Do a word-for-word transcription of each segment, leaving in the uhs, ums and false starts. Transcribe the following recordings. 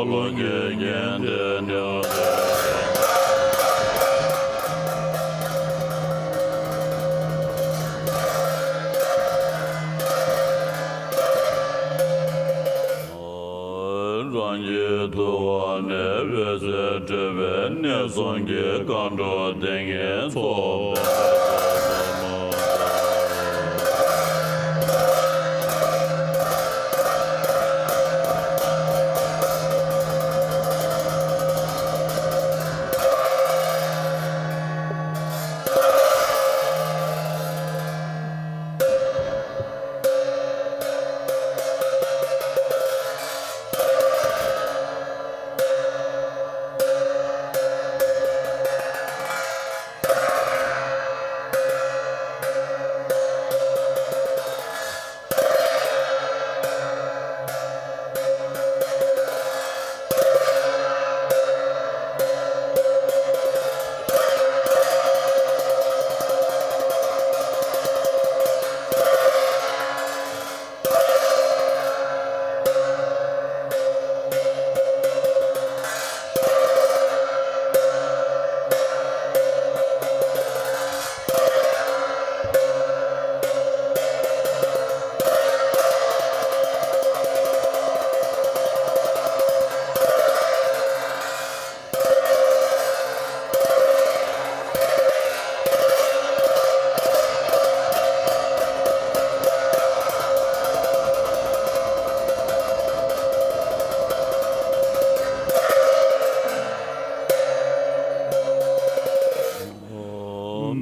ཀློང་གི་རྒྱན་དེ་ནི། རང་གི་ཐུ་བ་ནས་འོད་ཟེར་འཕྲོས་པས་ནད་གསུམ་གྱི་སྐམ་གྲུབ་ཏིང་ངེ་འཚོ་བའི་སེམས་མ།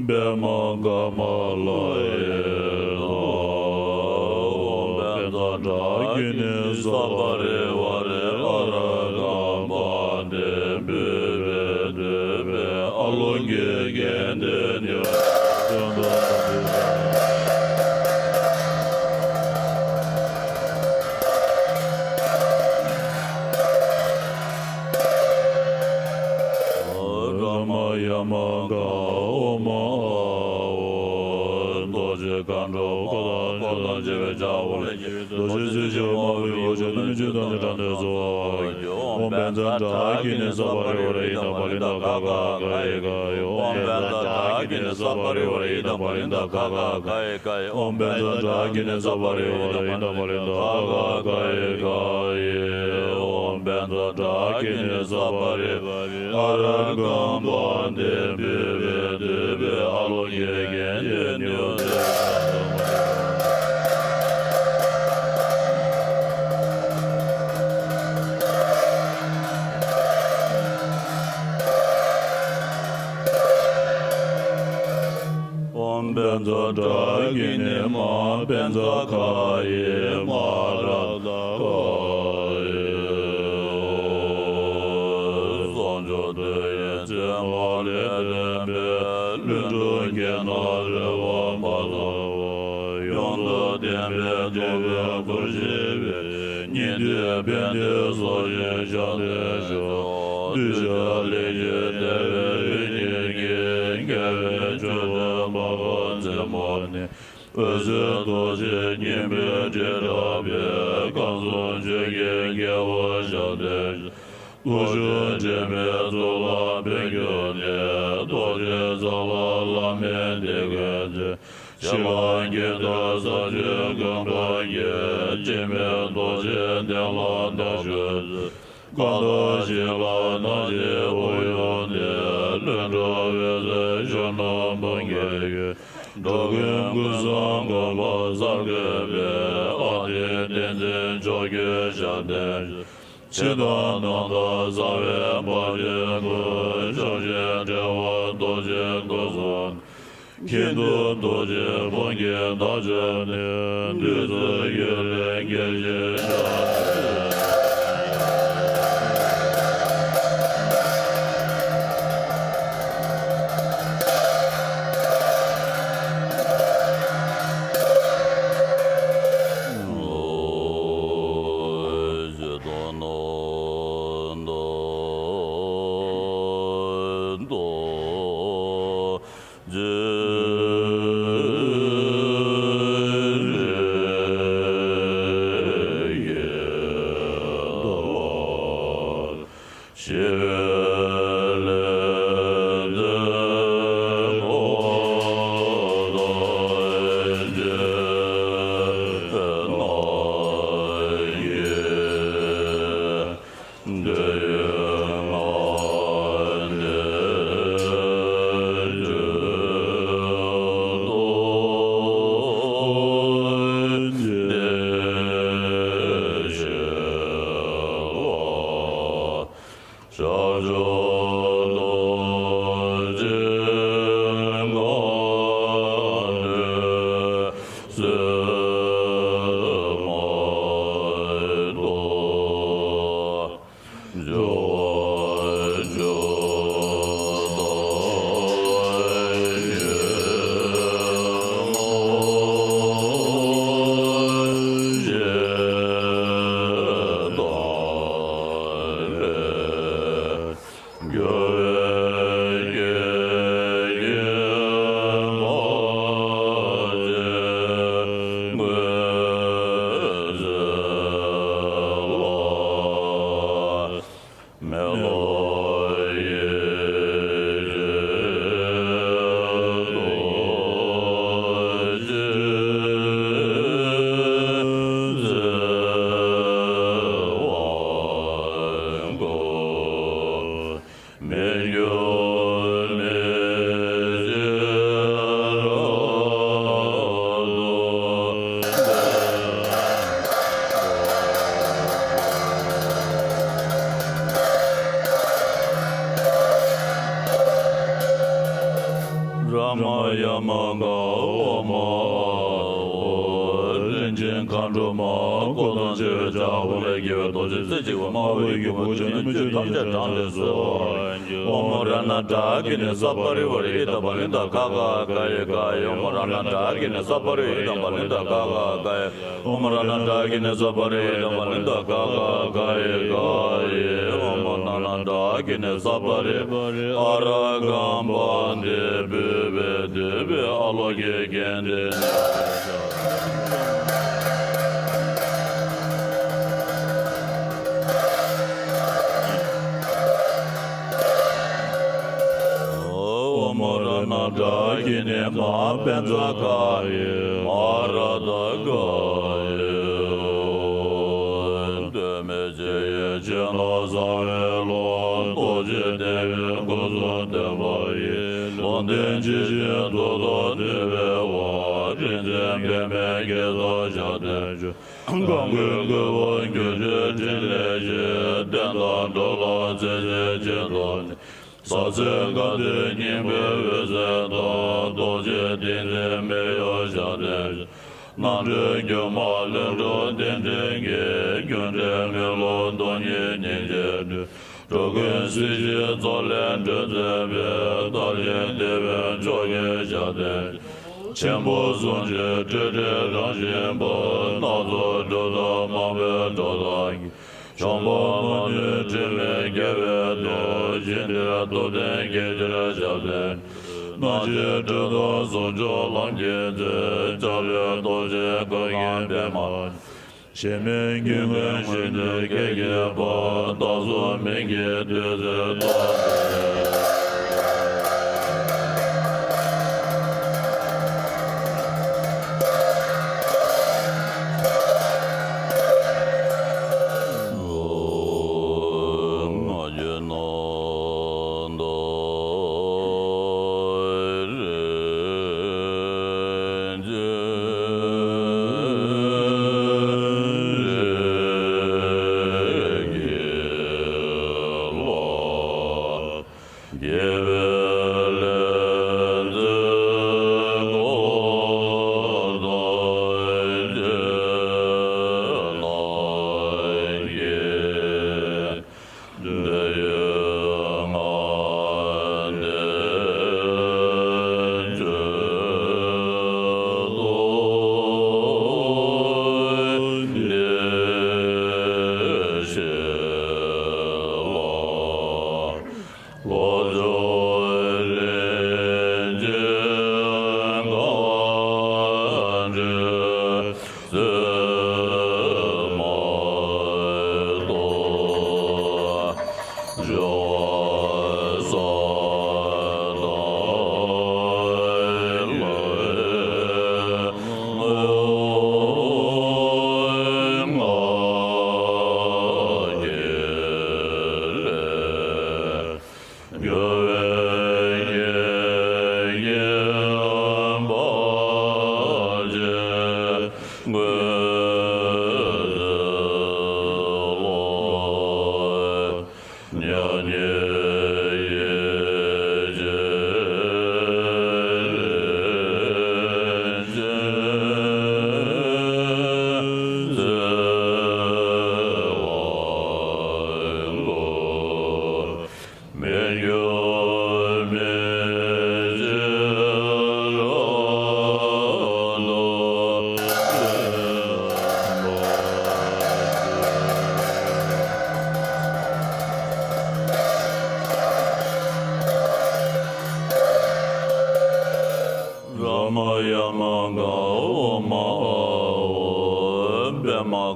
པདྨ་ཀ་མ་ལ་ཡེ་ནམོ། ཨོཾ་པཉྩ་དྲག་ཁྱེར་ནི་ས་པ་རི་ཝཱ་རེ་ཨ་ར་ཀམ་པ་ཏེ་བྷྱོ་བྷེ་བྷྱོ་བྷེ། ཨ་ལོ་ཀེ་གན་དེ་ནི་ཡོ་ཏ་ཏེ། རཱ་མ་ཡ་མ་ག་ཨོ་མ་ཨ་ཨོ། རྡོ་རྗེ་མཁའ་འགྲོ་འཁོར་དང་འཁོར་དང་བཅས་པའི་ཕྱག་འཁོར་ལས་རྒྱལ་བའི་རྡོ་རྗེ་རྩེ་ལྔ་པའི་འོད་ཟེར་ཀླུ་མི་ཆོས་དང་ནི་དྲག་ནས་གསོལ་བ། ཨོཾ་པཉྩ་དྲག་ཁྱེར་ནི་ས་པ་རི་ཝཱ་རེ་ཨི་དཾ་པ་ལི་ཏ་ག་ག་ག་ཡེ་ག་ཡེ། ཨོཾ་པཉྩ་དྲག་ཁྱེར་ནི་ས་པ་རི་ཝཱ་རེ་ཨི་དཾ་པ་ལི་ཏ་ག་ག་ག་ཡེ་ག་ཡེ། ཨོཾ་པཉྩ་དྲག་ཁྱེར་ནི་ས་པ་རི་ཝཱ་རེ་ཨི་དཾ་པ་ལི་ཏ་ག་ག་ག་ཡེ་ག་ཡེ། ཨོཾ་པཉྩ་དྲག་ཁྱེར་ནི་ས་པ་རི་ཝཱ་རེ་ཨ་ར་ཀམ་པ་ཏེ་བྷྱོ་བྷེ་བྷྱོ་བྷེ། ཨ་ལོ་ཀེ་གན་དེ་ནི་ཡོ་ཏ་ཏེ། ཨོཾ་པཉྩ་དྲག་ཁྱེར་ནི་མ་པཉྩ་ཁ་ཡེ་མ་ར་ཏ་ཁ་ཡེ། གསོག་འཇོག་དུས་ཡུན་ཚད་མ་ལས་འདས་པའི་ལྷུན་གྲུབ་རྒྱན་དང་རོལ་པ་མ་ཚང་བ་ཡོངས་སུ་ལྡན་པའི་རྟོགས་པའི་སྐུར་བཞེངས་པའི་སྙིགས་དུས་ཕན་བདེའི་ཚོགས་ཞིང་ཤར་དུ་ཤོག། གདུལ་བྱ་ལེགས་བཅོས་བདེ་བའི་ཡུལ་ཉིད་ཀྱི་དགེ་བའི་མཆོག་ཐུན་འབར་བ་རྩེ་མོ་ནས། འོད་ཟེར་རྡོ་རྗེ་སྙིམ་པའི་དྲི་བྲལ་བའི་ཁམས་སུ་ཆོས་ཀྱི་རྒྱལ་པོ་ཞབས་བརྟན་ཞིང་། སྟོབས་བཅུ་འདྲེན་པའི་གཙུག་ལག་ཕུན་ཚོགས་ནས། རྡོ་རྗེ་འཛམ་བུ་གླིང་བླ་མའི་དེད་དཔོན་མཛད། ཕྱི་ལ་ཀུན་ཏུ་ས་བཅུའི་ཀུན་འབར་གྱི། འཇིགས་མེད་རྡོ་རྗེ་གདན་ལ་བདག་བཞུགས་ཤིག། གང་དག་ཞིང་ལ་སྣང་ཞིང་དབུགས་དབྱུང་སྟེ། ལྷུན་གྲུབ་འོད་ཟེར་གཞོན་ནུ་ཕུང་ཁྱེར་འོད། འགྲོ་ཀུན་ཀུན་བཟང་གོ་འཕང་མཚར་བཀོད་པའི། ཨ་ཏི་བསྟན་འཛིན་མཆོག་གྱུར་ཞབས་བརྟན་ཞིང་། ཕྱི་དང་ནང་དང་རྩ་བའི་འཕགས་པའི་སྐུ། ཕྱོགས་བཅུའི་རྒྱལ་བ་རྡོ་རྗེ་སྐུ་གསུམ། ཁྱེད་དུ་རྡོ་རྗེ་འཕང་གི་བདག་ཅག་ནི། བདུད་རྩི་གཡུ་ལས་རྒྱལ་བཞིན་གཤེགས་ཏེ། ར་མ་ཡ་མ་ག་འོག་མ། རིན་ཆེན་མཁའ་འགྲོ་མ། འཁོར་དང་བཅས་པའི་བྱ་བ་ལས་སྐྱེས་པའི་རྡོ་རྗེ་རྩེ་གཅིག་པ། སྨྲ་བའི་སྐྱེས་བུ་ཆོས་ཉིད་ཆོས་ཐམས་ཅད་དྲངས་ཏེ་གསོལ། ཨོཾ་རཏྣ་གྲཱ་གི་ཎི་ས་པ་རི་ཝཱ་རི་ཨི་ཏ་བ་ལི་ཏ་ག་ག་ག་ཡེ་ག་ཡེ། ཨོཾ་རཏྣ་གྲཱ་གི་ཎི་ས་པ་རི་ཝཱ་རི་ཨི་ཏ་བ་ལི་ཏ་ག་ག་ག་ཡེ། ཨོཾ་རཏྣ་གྲཱ་གི་ཎི་ས་པ་རི་ཝཱ་རི་ཨི་ཏ་བ་ལི་ཏ་ག་ག་ག་ཡེ་ག་ཡེ། ཨོཾ་རཏྣ་གྲཱ་གི་ཎི་ས་པ་རི་ཝཱ་རི་ཨ་ར་གམ་པ་ཏི་བི་བི་དྷུ་བི་ཨ་ལོ་ཀེ་ཀན་ཏེ་ནི། ཨོཾ་རཏྣ་གྲཱ་གི་ཎི་མ་པཉྩ་ག་ཡེ་མ་རཀྟ་ག་ཡེ། གདོད་མའི་ཆུ་ཡི་ཆེན་ལ་བཟང་བའི་བློ། རྡོ་རྗེ་ལྡན་པའི་སྐུ་གསུང་ཐུགས་པ་ཡི། ལུང་བསྟན་ཇི་བཞིན་དུ་ཐོགས་ཐུབ་པའི་དབང་། རིག་འཛིན་པདྨས་བསྐྱེད་དུ་བཞག་སྟེ། གང་གི་གུས་པ་གྱུར་ཅིག་ཕྲིན་ལས་ཀྱིས། བསྟན་དང་འགྲོ་ལ་འཚེ་ཞིང་བྱེད་དོ་ནི། ཟབ་གསལ་དགའ་སྟོན་སྙིང་པོའི་འོད་ཟེར་དང་། རྡོ་རྗེ་ཏིང་འཛིན་མེ་ཡོས་ཞབས་བརྟན་ཅིང་། རྣམ་འདྲེན་སྒྱུ་མ་ལྷུན་གྲུབ་རྟེན་འབྲེལ་གྱི། རྒྱུ་འབྲས་མེ་ལོང་སྟོང་ཉིད་སྙིང་རྗེའི་སྤྲིན། འགྲོ་ཀུན་སྲིད་ཞིའི་མཚོ་ལས་འགྲོལ་མཛད་པའི། རྟག་བཞིན་བདེ་བའི་མཆོག་གི་ཞབས་བརྟན། ཆེན་པོ་གསུམ་གྱི་སྤྲོས་བྲལ་རང་བཞིན་པ། སྣ་ཚོགས་སྒྲུབ་ཐབས་མང་པོས་འགྲོ་དོན་གྱི། འབྱོངས་པ་མ་ནུས་དྲི་མེད་རྒྱལ་བའི་མདོས། ཞི་བདེའི་སྟོབས་ལྡན་སྐད་ཅིག་ཞབས་བརྟན། སྣང་བཞིའི་སྒྲོན་དང་ཟུང་འཇུག་ལམ་གྱི་མཛོད། རྩ་བའི་རྡོ་རྗེ་བཀའ་བརྒྱུད་པདྨ། གཞན་མིན་རྒྱུད་ལྔའི་ཞིང་དུ་སྐད་ཀྱི་བ། བདག་སོགས་མིང་གི་བདུད་རྩིའི་སྟོབས་ཀྱིས།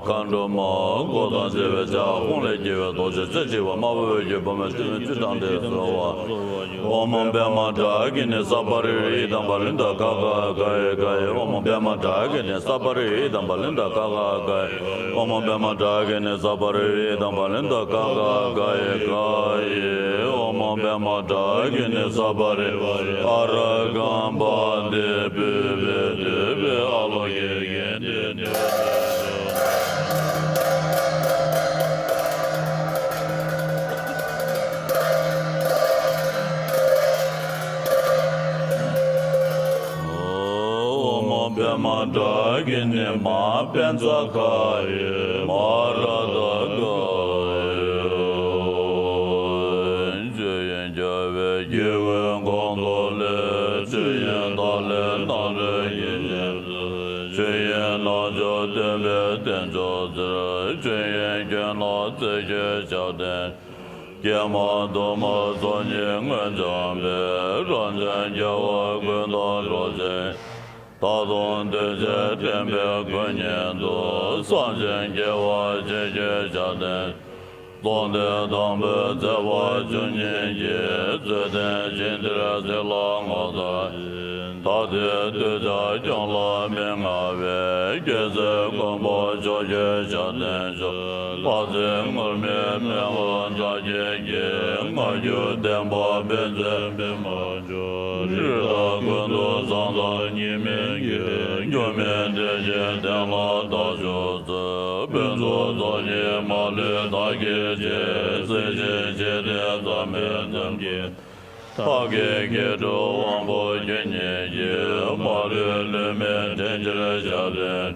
མཁའ་འགྲོ་མ་འཁོར་དང་བཅས་པའི་ཕྱག་ཁོང་ལས་སྐྱེས་པའི་རྡོ་རྗེ་རྩེ་གཅིག་པ་དམར་པོ་འོད་ཀྱི་པདྨས་བསྟོད་པའི་ཚུལ་དང་འབྲེལ་གསོལ་བ། ཨོཾ་པདྨ་དྲག་གི་ནི་ས་པ་རི་ཝེ་ཡི་དམ་པ་ལིནྡ་ཀ་ཀ་ག་ཡེ་ག་ཡེ། ཨོཾ་པདྨ་དྲག་གི་ནི་ས་པ་རི་ཝེ་ཡི་དམ་པ་ལིནྡ་ཀ་ཀ་ག་ཡེ། ཨོཾ་པདྨ་དྲག་གི་ནི་ས་པ་རི་ཝེ་ཡི་དམ་པ་ལིནྡ་ཀ་ཀ་ག་ཡེ་ག་ཡེ། ཨོཾ་པདྨ་དྲག་གི་ནི་ས་པ་རི་ཝེ་ཡི་ཨ་ར་གམ་པ་ཏི་པུས་པའི་བསྟོད་པའི་ཨ་ལོ་གེ་གེ་ཏེ་ཏེ། ཨོཾ་པདྨ་དྲག་གི་ནི་མ་པཉྩ་ཁ་ཡེ་མ་ར་ཏ་ཀ་ཡེ། ཆོས་དབྱིངས་རྒྱལ་བའི་སྐྱེས་བུ་ཀུན་ཏུ་ལེགས། ཆོས་དབྱིངས་བདག་ལས་རྣམ་གྲོལ་གྱི་རྗེས་སུ། ཆོས་དབྱིངས་རྣལ་འབྱོར་སྟོན་པའི་བསྟན་མཆོག་ཟེར། ཆོས་དབྱིངས་ཁྱོད་ལ་བརྩེ་ཞེས་ཞབས་བརྟན། ཀྱེ་མ་དུ་མ་ཚོགས་གཉིས་མངོན་བྱང་བའི། རང་བྱུང་རྒྱལ་བ་ཀུན་ཏུ་རོལ་ཞིང་། མཐའ་སྟོངས་གདུལ་བྱའི་དྲན་པའི་སྐུ་ཉིད་དུ། སངས་རྒྱས་རྒྱལ་བ་ཆེ་ཞེས་ཞབས་བརྟན། སྟོང་ཐུན་དང་པོའི་ཚེ་དཔག་བཅུ་གཉིས་ཀྱིས། རྩོད་ལྡན་ཞིང་དེར་གཟིགས་ལ་ངོ་མཚར་ཞིང་། མཐའ་དེའི་གདུལ་བྱ་ཀུན་ལ་མི་མངའ་བའི། རྒྱལ་སྲས་མགོན་པོ་མཆོག་གི་ཞབས་བརྟན་ཤོག། དཔལ་བརྩེགས་ངུར་སྨྲིག་སྨོན་ལམ་རྩ་བརྒྱད་ཀྱི། སྔ་འགྱུར་བསྟན་པ་བོད་མཛོད་པད་མ། རིགས་བདག་ཀུན་ཏུ་གསང་བདག་ཉིད་མིང་གི། འགྱུར་མེད་བདེ་ཆེན་གདན་ལ་བདག་བཞུགས་སུ། ཕུན་ཚོགས་རྫོགས་བརྙེས་མ་ལུས་བདག་གིར་བྱིན། སྲིད་ཞིའི་འཇིག་རྟེན་ཟག་མེད་ཙམ་གྱི། ཐབས་མཁས་མཁས་གྲུབ་དབང་པོ་ཁྱེད་ཉིད་ཀྱིས། མ་ལུས་ལུས་མེད་དྲན་ཕྱིར་ཞབས་བརྟན།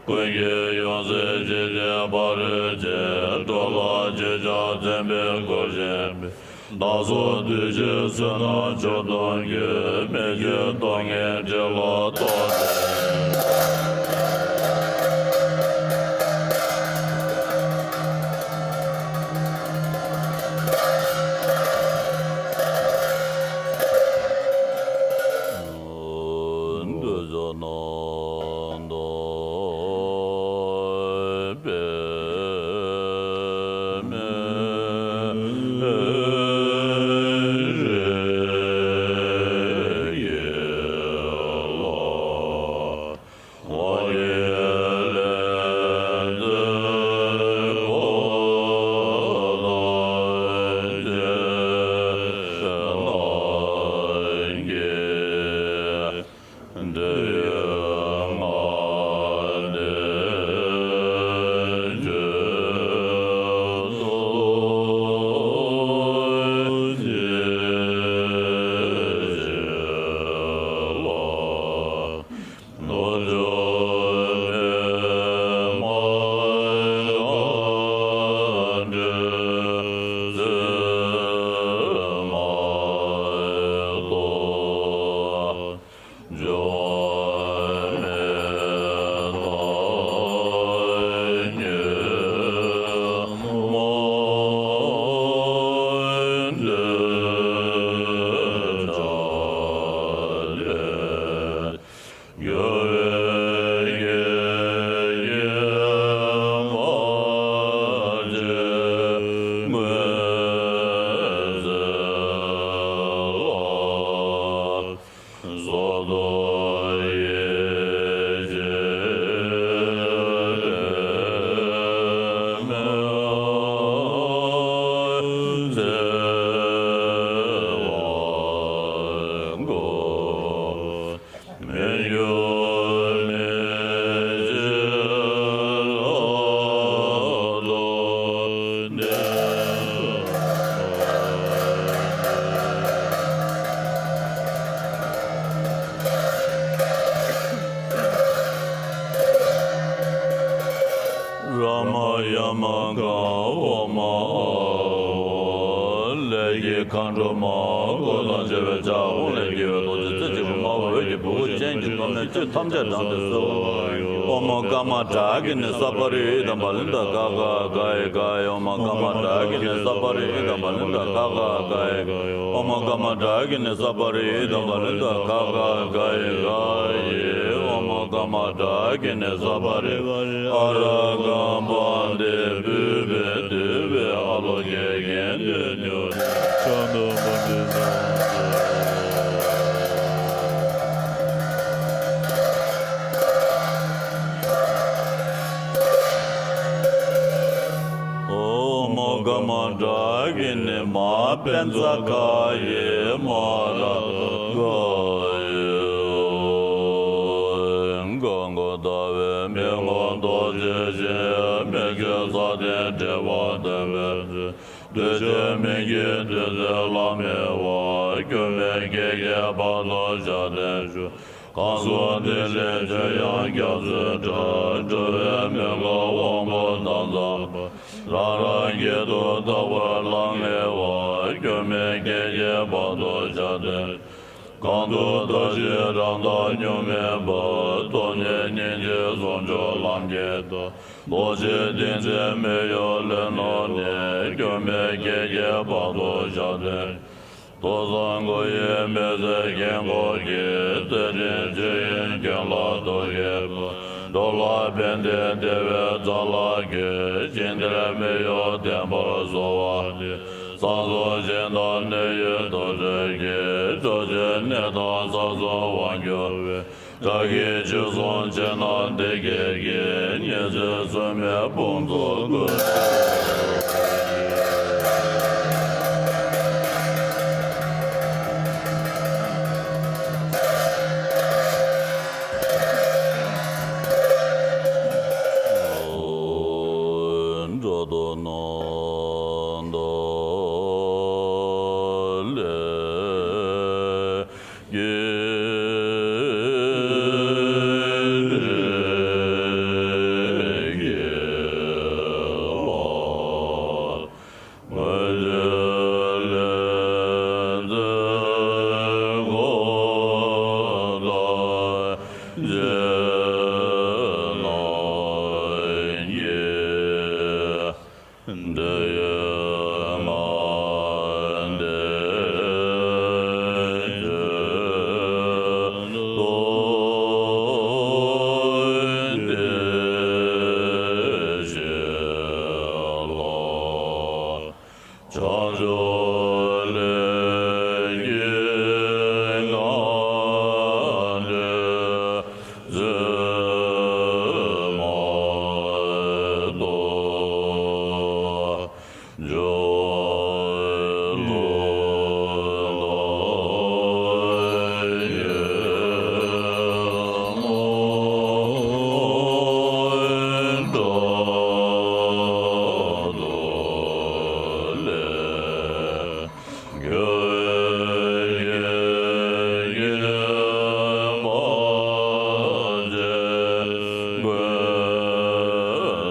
ཀུན་གྱི་ཡང་སྲིད་འཇིག་རྟེན་ཕ་རོལ་ཕྱིན། འགྲོ་ལ་གཅེས་ཕྱག་མཚན་དཔེའི་སྒོ་བཞིན་པའི། བདག་སོགས་འདུས་བྱས་བསོད་ནམས་མཆོག་ཐོབ་ཀྱིས། མི་བསྐྱོད་རྟོག་ངན་ཁྲི་ལ་གཏོགས་ཏེ། འདུ་བྱེད་རྣམས་དང་དཔེ་མེད་རིགས་ཀྱི་ལྷ། ལས་མཛད་འཁོར་དང་བཅས་རྣམས་ཀྱིས། ར་མ་ཡ་མ་ག་འོག་མ། ལས་ཀྱི་མཁའ་འགྲོ་མ། འཁོར་དང་བཅས་པའི་ཕྱག་ཁོང་ལས་སྐྱེས་པའི་རྡོ་རྗེ་རྩེ་གཅིག་པ་དམར་པོ་འོད་ཀྱི་ཕྲེང་བ་ཅན་གྱི་པདྨས་བསྟོད་ཐམས་ཅད་བསྡམས་ཏེ་གསོལ། ཨོཾ་ཀརྨ་དྲག་གི་ནི་ས་པ་རི་ཝེ་ཡི་དམ་པ་ལིནྡ་ཀ་ཀ་ག་ཡེ་ག་ཡེ། ཨོཾ་ཀརྨ་དྲག་གི་ནི་ས་པ་རི་ཝེ་ཡི་དམ་པ་ལིནྡ་ཀ་ཀ་ག་ཡེ། ཨོཾ་ཀརྨ་དྲག་གི་ནི་ས་པ་རི་ཝེ་ཡི་དམ་པ་ལིནྡ་ཀ་ཀ་ག་ཡེ་ག་ཡེ། ཨོཾ་ ཀ་མ་ཏྲ་ཀི་ནི་ས་པ་རི་ཨ་ར་གམ་པ་ཏི་བུ་བེ་ཏུ་བེ་ཨ་ལོ་ཀེ་གན་ཏུ་ཉུ་ཏེ་ཤ་ནུ་མ་ཏི་ས། ཨོ་མ་ཀ་མ་ཏྲ་ཀི་ནི་མ་པན་ཙ་ཀ་ཡེ་མ་ར་ཏོ་ག་ཡེ། གང་གོ་ལྟ་བའི་མི་མངོན་རྡོ་རྗེ་ཞིང་། མི་བསྐྱོད་ས་སྟེང་དྲེགས་པ་འདོད་པའི་ཚུལ། འདུས་བྱས་མིག་གི་འདུས་ཚད་ལ་མི་དབང་། སྐྱོན་མེད་སྐྱེ་མཆེད་དཔག་ཏུ་བྱ་སྟེ་བཞུགས། གང་གསུང་ཐིག་ལེའི་ཆོས་དབྱངས་རྒྱ་མཚོའི་སྒྲ། འགྲོ་བའི་མི་ལ་དབང་པོ་དྭངས་གཙང་པ། རང་རང་སྐད་དུ་བདག་པོས་ལམ་ངེས་པ། སྐྱོན་མེད་སྐྱེ་མཆེད་དཔག་ཏུ་བྱ་སྟེ། གང་དུ་བདག་གཞན་རང་དག་གཉུག་མའི་བར། སྟོང་ཉིད་སྙིང་རྗེ་ཟུང་འཇུག་ལམ་གྱི་མཐའ། རྡོ་རྗེ་གདན་ཆེན་མི་གཡོ་ལྷོད་ནུབ་ནས། སྐྱོན་མེད་སྐྱེ་མཆེད་དཔག་ཏུ་བྱ་སྟེ། ཐོས་བསམ་སྒོམ་ཡེ་མི་ཟད་རྒྱན་གོག་གི། རྩལ་ཅན་ཆོས་དབྱིངས་རྒྱན་ལ་རྟོག་གེ་འབར། འགྲོ་ལ་ཕན་བདེ་བདེ་བའི་ཚ་ལ་གྱུར། ཞིང་དེར་མི་གཡོ་བརྟན་པར་གསོལ་བ་འདེབས། བསམ་རྫོགས་སྦྱིན་བདག་གནས་ཡུལ་རྡོ་རྗེ་རྒྱལ། ཕྱོགས་བཅུའི་གནས་དང་ས་གསུམ་དབང་སྒྱུར་བའི། བདག་གིས་ཆོས་གསུང་ཕྱིར་ན་འདི་སྐད་ཅེས། ཉེར་འཚོའི་སྲོད་མེད་དཔུང་ཚོགས་ཀུན། འགྲོ་དོན་ནོ་དོ་ལས། འདི་ཡི་མ་འདས་ཀྱི་དོན་དེ་བཞིན་ལ། བྱང་ཆུབ་ལས་ཀྱི་ངང་ལས་བརྫུན་མ་གཏོགས། འཇུག་པའི་ལུགས་ལ་ཡིད་སྨོན་འདྲ་ལས། རྒྱུ་བའི་ཡིད་ཀྱིས་མ་བྱས་ཀུན་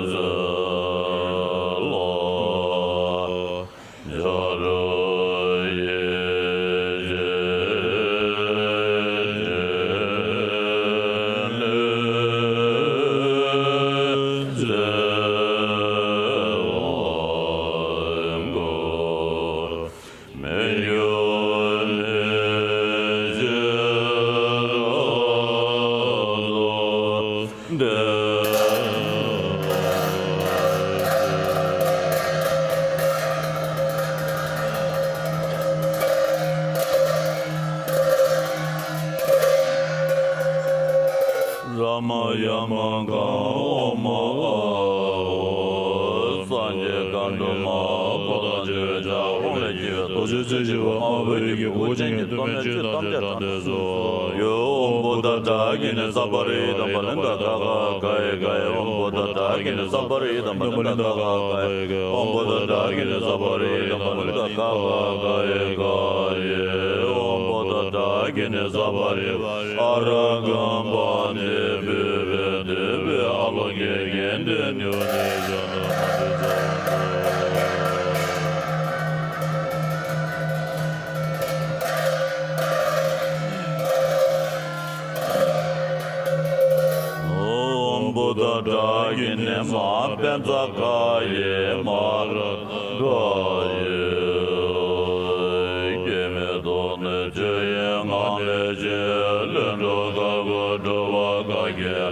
གསལ་ལ། བྱ་རུང་ཡེ་ཤེས་ལས་གསལ་བ་དགོས། མི་འགྱུར་མེ་ལྕེ་རབ་ཏུ་འདྲེས། རཱ་མ་ཡ་མ་ག་ཨོཾ་ཨཱཿཧཱུྃ། སངས་རྒྱས་མཁའ་འགྲོ་མ། འཁོར་དང་བཅས་པའི་ཕྱག་དབང་ལས་སྐྱེས་པའི་རྡོ་རྗེ་རྩེ་གཅིག་པ་ཨ་ཧོ་ཡི་གེ་དགུ་ཅན་གྱི་མཐུ་དམན་བཅུ་ཐམས་ཅད་དང་ལྡན་སོ། ཡ་ཨོཾ་བུདྡྷ་ཏྲཱ་ཀི་ཎི་སརྦ་རི་ཡེ་དྷམ་པ་ལིང་ག་ག་ག་ག་ཡེ་ག་ཡ། ཨོཾ་བུདྡྷ་ཏྲཱ་ཀི་ཎི་སརྦ་རི་ཡེ་དྷམ་པ་ལིང་ག་ག་ག་ག་ཡེ་ག་ཡ། ཨོཾ་བུདྡྷ་ཏྲཱ་ཀི་ཎི་སརྦ་རི་ཡེ་དྷམ་པ་ལིང་ག་ག་ག་ག་ཡེ་ག་ཡ། ཨོཾ་བུདྡྷ་ཏྲཱ་ཀི་ཎི་སརྦ་རི་ཨ་ར་གམ་པ་ཏི་བུ་བེ་ཏུ་བེ་ཨ་ལོ་ཀེ་གན་ཏུ་ཉུ་ཏེ་ཤ་ནུ་མ་ཏི་ས། ཨོཾ་བུདྡྷ་ཏྲཱ་ཀི་ཎི་མ་པཉྩ་ཀ་ཡེ་མ་ར་ཏ་ཀ་ཡེ། སྐྱེ་མེད་སྟོང་ནི་ཆོས་དབྱིངས་ངང་ལས་བཞེངས། ལྷུན་གྲུབ་ཀ་ཁུ་གྲུབ་པ་བཀའ་བརྒྱད་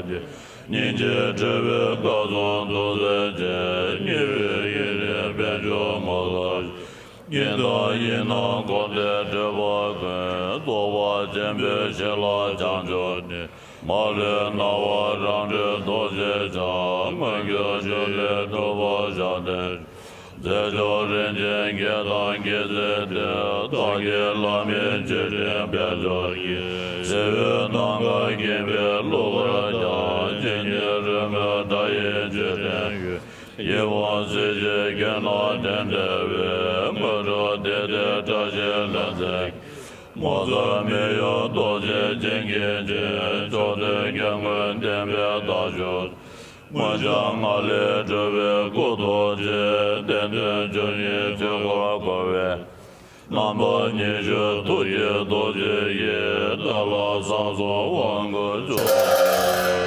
སྤྲུལ་པའི་སྐུ་གསུང་ཐུགས་སྲས་ཀྱི། ཉེ་བའི་ཡུན་རིང་དཔལ་འབྱོར་མུ་ལ། ཉིན་དང་ཡིན་ན་འཁོར་འདས་སྒྲིབ་པ་ཀུན། རྫོགས་པ་ཆེན་པོའི་གཤིན་རླབས་བྱང་ཆུབ་ནས། མ་ལུས་སྣང་བ་རང་གྲོལ་རྡོ་རྗེ་འཆང་། མི་འགྱུར་ཕྱོགས་ལས་སྒྲུབ་པར་ཞབས་བརྟན། རྫས་སྦྱོར་རིན་ཆེན་བརྒྱད་དང་རྒྱལ་སྲིད་ལྡན། བདག་གི་བླ་མའི་བརྒྱུད་འདྲེན་དཔལ་འབྱོར་གྱིས། སྲིད་པའི་གནམ་གང་མཁྱེན་པས་བསླུ་བར་བྱ། ཇི་སྙེད་རོལ་མོའི་སྒྲ་ཡིས་བརྗོད་དོན་ཡོད། ཡིད་འོང་གཟི་བརྗིད་ཀུན་ལ་བརྟེན་འབྲེལ་བའི། མི་འགྲོ་བདེ་སྟེར་བཀྲ་ཤིས་ལྷུན་རྩེ། མུ་མཚར་མི་གཡོ་རྡོ་རྗེ་འཆང་གི་སྤྱན། མཆོག་ཐུན་སྐྱབས་མགོན་བསྟན་པའི་བདག་ཤོས། མི་འཆབ་ངང་ལས་གྲུབ་པའི་སྐུ་རྡོ་རྗེ། བསྟན་དོན་ཆོས་ཉིད་ཆོས་འཁོར་བསྐོར་བའི། རྣམ་པ་ཉི་ཤུ་ཐུགས་ཀྱི་རྡོ་རྗེ་ཡིས། བདག་ལ་བསམ་སོང་དབང་བསྐུར་མཆོག།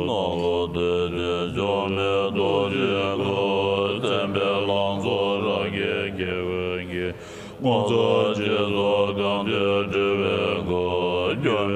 ནང་ལོ་དེ་ནས་འབྱུང་གནས་རྡོ་རྗེའི་སྐུ། མཚན་དཔེ་ལང་ཚོ་རང་གི་སྐྱེ་བོའི་དཀྱིལ། ངོ་མཚར་ཆོས་ཚོགས་གང་འདུལ་སྤྲུལ་པའི་སྐུ། སྐྱོན་